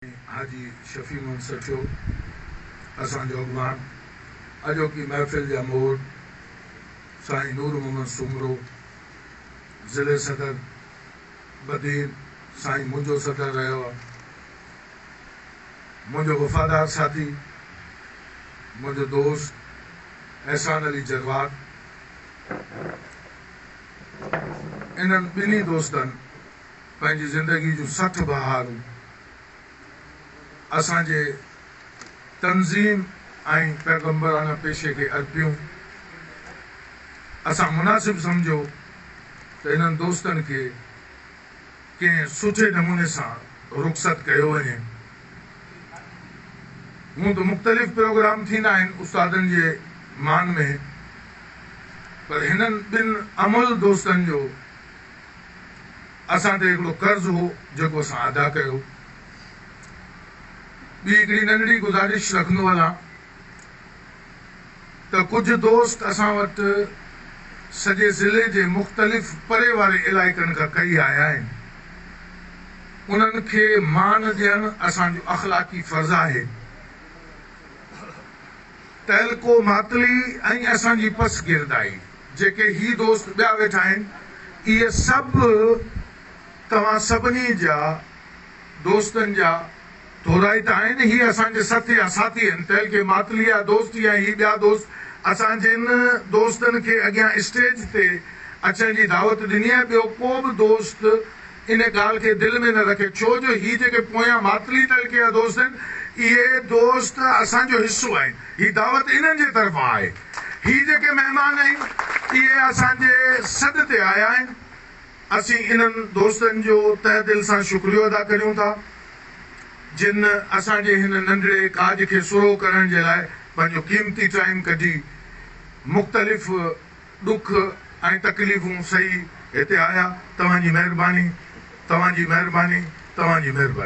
حاجي شفيع محمد سٺيو، اسان جو اڳواڻ، اڄوڪي محفل جا مور سائين نور محمد سومرو، ضلعي صدر بدين سائين منهنجو صدر رهيو آ، منهنجو وفادار ساٿي، منهنجو دوست احسان علي جروار، انهن ٻنهي دوستن پنهنجي زندگي جون 60 بهارون اسان جي تنظيم ۽ پيغمبرانه پيشي کي ارپيون. اسان مناسب سمجهيو ته انهن دوستن کي ڪنهن سٺي نموني سان رخصت ڪيو وڃي. هونء ته مختلف پروگرام ٿيندا آهن استادن جي مان ۾ پر هنن ٻن املهه دوستن جو اسان تي هڪڙو قرض هو جيڪو اسان ادا ڪيو. ٻي هڪڙي ننڍڙي گذارش رکندو هلان ته ڪجهه دوست اسان وٽ سڄي ضلعي جي مختلف پري واري علائقن کان ڪهي آيا آهن. انهن کي مان ڏيڻ اسان جو اخلاقي فرض آهي. تعلقو ماتلي ۽ اسان جي پسگردائي جيڪي هي دوست ٻيا ويٺا آهن اهي سڀ توهان سڀني جا دوستن جا ٿورائتا آهن هي اسان جي سٿ يا ساٿي آهن تعلقي ماتلي جا دوست يا هي ٻيا دوست اسان جن دوستن کي اڳيان اسٽيج تي اچڻ جي دعوت ڏني آهي ٻيو ڪو به دوست ان ڳالهه کي دل ۾ نه رکي ڇو جو هي جيڪي پويان ماتلي تعلقي جا دوست آهن اهي دوست اسان جو حصو آهن هي دعوت انهن جي طرفان آهي هي جيڪي مهمان آهن اهي اسان جي سڏ تي آيا آهن اسين انهن دوستن جو تهه دل سان شڪريو ادا ڪريون ٿا جن اسان جي هن ننڍڙي ڪاڄ کي سرهو ڪرڻ جي لاء پنهنجو قيمتي ٽائيم ڪڍي مختلف ڏک ۽ تڪليفون سهي هتي آيا. توهان جي مهرباني، توهان جي مهرباني، توهان جي مهرباني.